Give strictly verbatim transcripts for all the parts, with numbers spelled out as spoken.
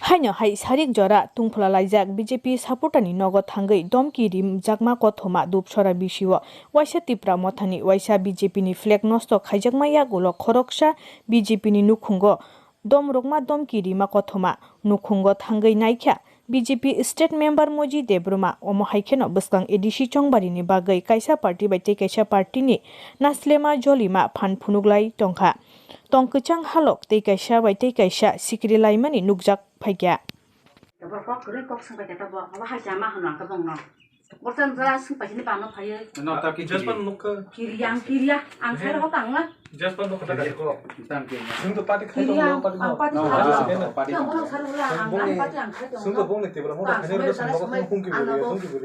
Haino hai sarik jora tungphla laijak B J P supporter ni nogo thangwi domki rimjakma kothoma Dupsora bisio waisa Tipra mothani waisa B J P ni flag nosto khaijakma yagulo khoroksa B J P ni nukhungo domrokma domki rima kothoma nukhungo thangwi naikha B J P state member Moji Debbarma. Omo hai kheno bwskang A D C Chongbari ni bagwi kaisa party bai tei kaisa party ni naslema jolima phan phunuklai tongkha. Tong kwchang halok tei kaisa bai tei kaisa sikiri laimani nukjak phaikha. Borok kok kwrwi kok swngbai khe tabok, abo hai chama hwnwi ang khe bongno. Borok jora swngpaisini bangno phaiwi. No, ta kichiri. Jaspan nukha. Kiriya, ang kiriya, ang sai rohor tangla. Jaspan nukha ta kiriya. Swng to party khai tong, party ang party khai tong. Swng to bongni tibra mo khai tong.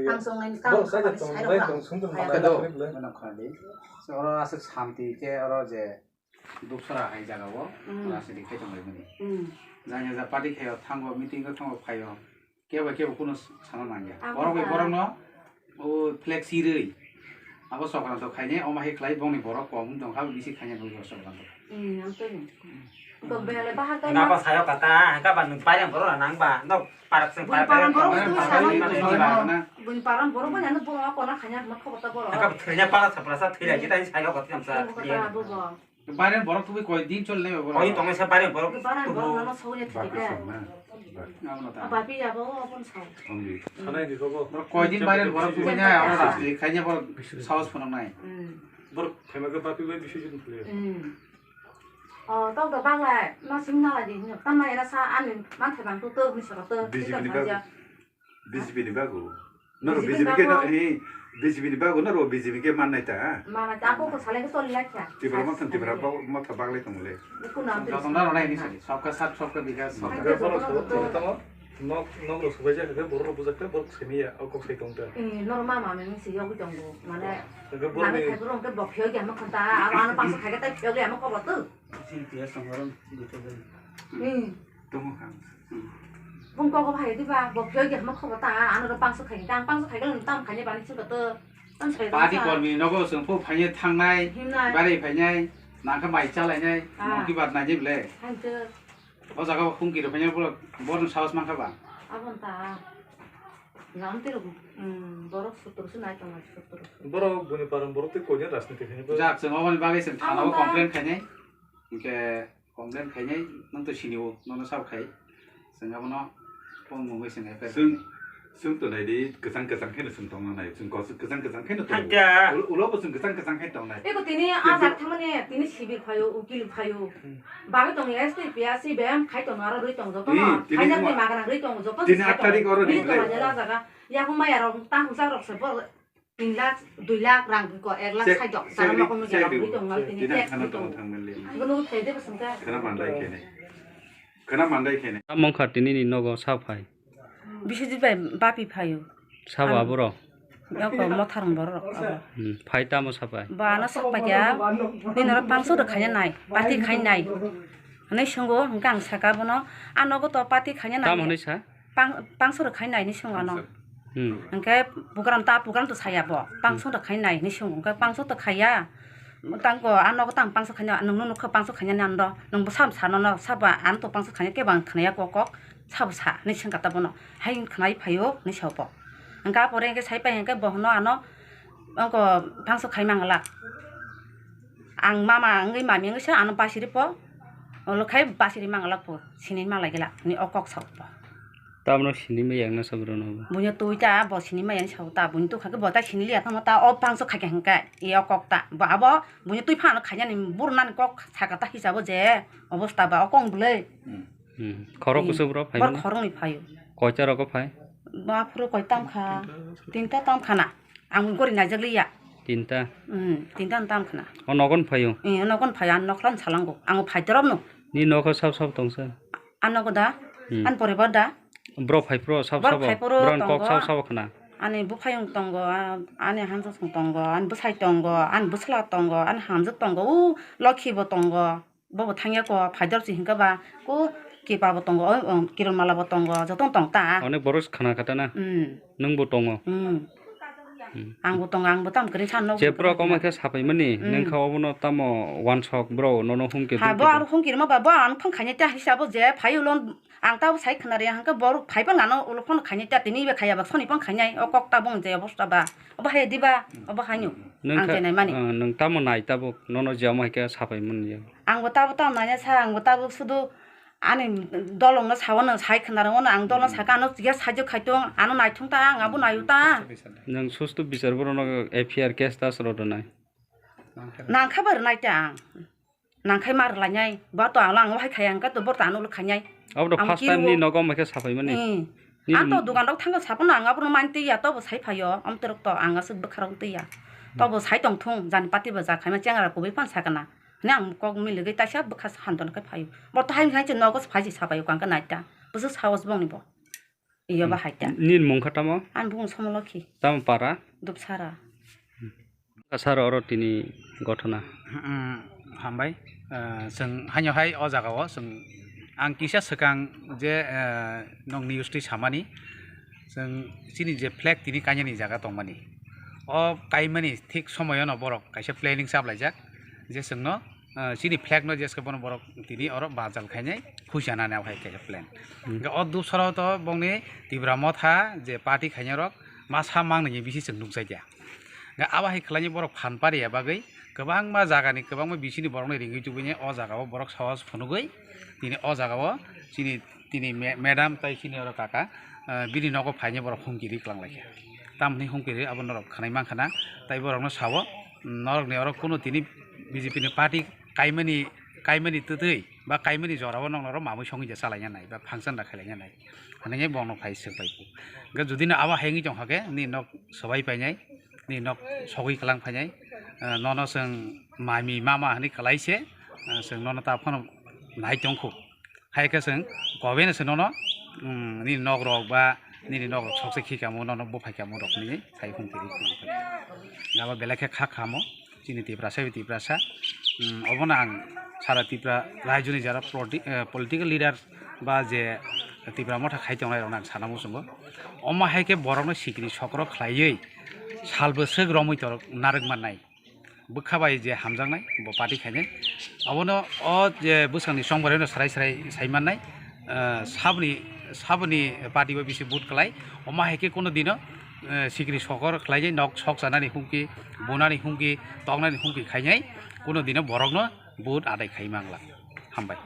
Ang songnai ni tang sai tong, sai tong, swng to party khai tong. Oro aswk santi khe oro je Dupsora hai jaga o rajniti khai tonglaimani. Jani ja party khai o thango, meeting o thango, phai o. Kebo kebo kuno sana nangya. Borok bai borok no o flex sirwi. Abo Sokranto khainai, omo hai khlai bongni borok kom wng tongkha, bisi khainai nukjak Sokranto. Napa sayo kata, hingka ba nung parang borok nang ba, no parak sing parak borok. Bui parang borok bani ano borok kona khainai ma khobor ta borok. Hingka thwina para sapra sa thwila kita sayo kata kamsa. Baireni borok tubui koi din choli nai ba borok? Koi tongnaisa baireni borok tubu. Baireni borok nono sogwi thwide. Abo no ta. Bapi abo obo no sao. Sanai di kobo. Borok koi din baireni borok tubui nai, abo rajniti khainai borok sahos phunuk nai. Borok phaima khe bapi bai bisi jin thwlio. O tok do bagla ma sing nala di hino. Tamma era sa ani manthai bang tu tok ni soro tok. B J P ni bagwi. B J P ni bago. Norok B J P ni B J P ke bago. He, B J P ni bago norok B J P ke mannai ta. Mannai ta, ako ko salai ko toli lakha. Tipra motha, Tipra motha baglai tongmole. Buku nam tiri. Joto na ronai ni sari. Sabka saath, sabka vikas, sabka. Hingke borok no tamo, nok, nok rok subai jak khe, borok rok bujak khe, borok simi ya, o kok sai tong ta. Eh, norok ma ma meng si yogwi tongo. Mane, hingke borok nang ni khai borok hingke bok phiyok ya ma khon ta, aro ano pangsa khai khe tai phiyok ya ma khobor tu. Sini tiya songorong, sini tiya. Hmm. Tongo kha. Bung kok bahai diba, bo phiyok ya hama khobo ta, ano ro pangso khai, ang pangso khai galo tam khai bani chuka to. Tam sai. Party kormi nogo sung phu phai thangnai, himnai. Bari phainai, nangkha mai chalainai, ah. Mungki bat nai ble. Hainte. O jaga hung kiro phainai bolo, borno saos mankha ba. Abon ta. Nam tiro, hmm, borok sutro se nai tong, sutro. Borok buni param borok te konya rajniti khai. Jak sung oboni bagwi sung thana o complain khainai. Hingke complain khainai, nwng to sini o, nono sabo khai. Chwng abono phone mungwi chwng F I R khainai. Chwng to nai di, kwchang kwchang kheno chwng tongna nai. Chwng kos-, kwchang kwchang kheno tongo. Ulo bo chwng kwchang kwchang khe tongnai. Eko tini ajak thangmani, tini sibir phaio, ukil phaio. Bagwi tong S T P, C B M khai tong aro rwi tong joto no. Tini khaina tini magrang rwi tong joto. Tini aat tarik oro ni tong jaga. Yakung maya rok tang hujak rok se bo. Tin lakh, dui lakh rang ko ek lakh sai dok. Sari mo kono jara bui tong nai tini tax bui tong. Bono thai de bosong ka. Khana mandai khene. Khana mandai khene. Among kha tini ni nogo sa phai. Biswajit bai bapi phaio. Sabo aboro. Yako motharong borok abo. Hmm, phai tamo sa phai. Ba ano sak paikya. Nini oro pangso rok khaina nai, pati khaina nai. Hwnwi swngo, hwnkhe ang saka bono, a nogo to pati khaina nai. Tamo hwnwi sa? Pang-, pangso rok khai nai hinwi swngo ano. Hmm. Hwnkhe pukuran ta, pukuran to saya bo. Pangso rok khai nai hinwi swngo. Hwnkhe pangso to khaiya. Tangko a nogo tang pangso khaina, nwngno nukha pangso khaina nando. Nwng bwsa bwsa nono sabo ano to pangso khaina kebo ang khwnaya kok kok. Sabo sa hinwi swngkha ta bono. Hai khwnai phaio hinwi sao bo. Hwnkhe a pore hwnkhe sai pai hwnkhe bo hwno ano, ongko pangso khai manglak. Ang mama wngwi mami wngwi se ano basiri po, olo khai basiri manglak po, sini malai gela, ni o kok sao po. Tamno sini ma yang na sabro no. Bunya tui ta, bo sini ma yang sao ta, bunya tu khake bo ta sini liya tamo ta, o pangso khake hingke, i o kok ta, bo abo bunya tui phano khanya ni burna ni kok saka ta hisabo je, obosta ba o kong bwlai. Hmm. Khorok kusu bro phai bor mano? Khorok ni phaio. Koita rogo phai? Ba phuru koi tam kha, tinta tam khana. Ang gori naijak liya. Tinta? Hmm, tinta no tam khna. O nogon phaio? Eh, o nogon phaio, ang nokhlan salango. Ang phai dorop no. Ni nokho sab sab tongsa? Ang nogo da? Hmm. Ang poribar da? Bro phai pro sab sabo? Bor phai pro tongo. Bro kok sab sabo khna? Ani buphayung tongo, a-, ani hamsung tongo, ani bwsai tongo, ani bwsla tongo, ani hamjwk tongo, u lokhi bo tongo. Bobo thangya ko phaidor si hingka ba ko kipa bo tongo, oi, oi, kiron mala bo tongo, joto tong ta. Onek borok khna kha ta na? Hmm. Nwng bo tongo? Hmm. Hmm. Ang bo tongo, ang bo tamo kwrwi sa nok je bwkha bwkha khe sapai mani, hmm, neng kha obono tamo wansok bro nono humkhe ha, bo aro humkhe rwma ba, bo ang phang khainai ta hisa bo je phai ulo ang tabo sai khna rw ya hwnkhe borok phai phano ano ulo phano khainai ta tini be khaiya ba soni phano khainai o kok ta bong je obosta ba obo hai diba obo haino ang kha-, je nai mani. Ah, nwng tamo nai tabuk nono je omo hai khe sapai mani ya. Ang bo tabo tamo nai sa, ang bo tabo sudu ani dolong no sao, nwng sai khna rw ano ang dolong saka ano ya sajwk khai tong ano naithung ta ang abo naio ta. Nwng sustu bichar borok no F I R case ta sro rwnai. Nang kha bar nai ta ang. Nang khai mar lainai. Bo to ang lang hai khai ang ka to bor ta ano khainai. Abo to ang first time ni nogo mai khe sapai mani. Hmm. Ni ang to dukan rok thang sapono ang abo man twi ya to bo sai phaio. Am torok to ang aswk bwkha rok twi ya. To bo sai tong thung jani pati ba ja khaima chengra kubui phan sakana. Ni ang kok miligwi taisa bwkha handon khai phaio. Bo to hai khai nogo phai si sapaio kang ka nai ta. Busu saos bong ni bo. Iyo ba hai ta. Nini mung kha tamo? Ani bung Somolokhi. Tamo para? Dupsara. Kasar oro tini gothona. Hmm, hambai. Eh, chwng haino hai o jaga o chwng ang kisa swkang je, eh, nog news twi samani chwng chini je flag tini kainani jaga tongmani. O kaimani thik somoyono borok kaisa planning chaplaijak je chwngno ah, chini flag no jeske bono borok tini oro bajal khainai phuisa nani abo hai kaisa plan. Hmm. Hwnkhe o dusaro to bongni Tipra Motha je party khainai rok masa mangnai bisi chwng nukjai dia. Hwnkhe abo hai khlainai borok phan pariya bagwi kwbangma jagani kwbangma bisini borokno ringwi tubui o jagao borok sahos phunugwi tini o jagao chini tini me-, madam tai chini oro kaka, ah, bini nogo phainai borok humki ri kwlang laikha. Tamni humki ri abo norok khanai mankha na, tai borokno sao, norokni oro kuno tini B J P ni party kaimani, kaimani twtwi ba kaimani jorao nokno oro mamui songwi ja chalaina nai ba function da khailaina nai. Hwnwi bongno phai swk bai. Hwnkhe judino abo hai wngwi tongkha khe, nini nok swbai painai, nini nok sogwi kwlang phainai, ah, nono chwng mami mama hwnwi kwlai se, ah, chwng nono ta phano nai tongkhu. Hai khe chwng kobe no se nono, mm, nini nok rok ba nini nok rok sokse khi kamo nono buphai kamo rok ni sai hum tiri khna phai. Gabo belai khe kha khamo chini Tiprasa bai Tiprasa. Mm, obono ang sara Tripura rajyo ni jara politi-, eh, political leader ba je Tipra Motha khai tongnai rok no ang sana muchungo. Omo hai khe borok no sikri sokro khlaiwi sal bwswk romwi torok narwk mannai. Bwkha bai je hamjaknai, bo party khainai. Abono o je bwskangni chongbarino sarai sarai sai mannai, ah, saboni, saboni party bai bisi vote klai. Omo hai khe kuno dino, eh, sikri sokor khlainai, nok sok chanani humki, bunani humki, toknani humki khainai, kuno dino borokno vote adai khai mangla. Hambai.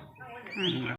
Hmm.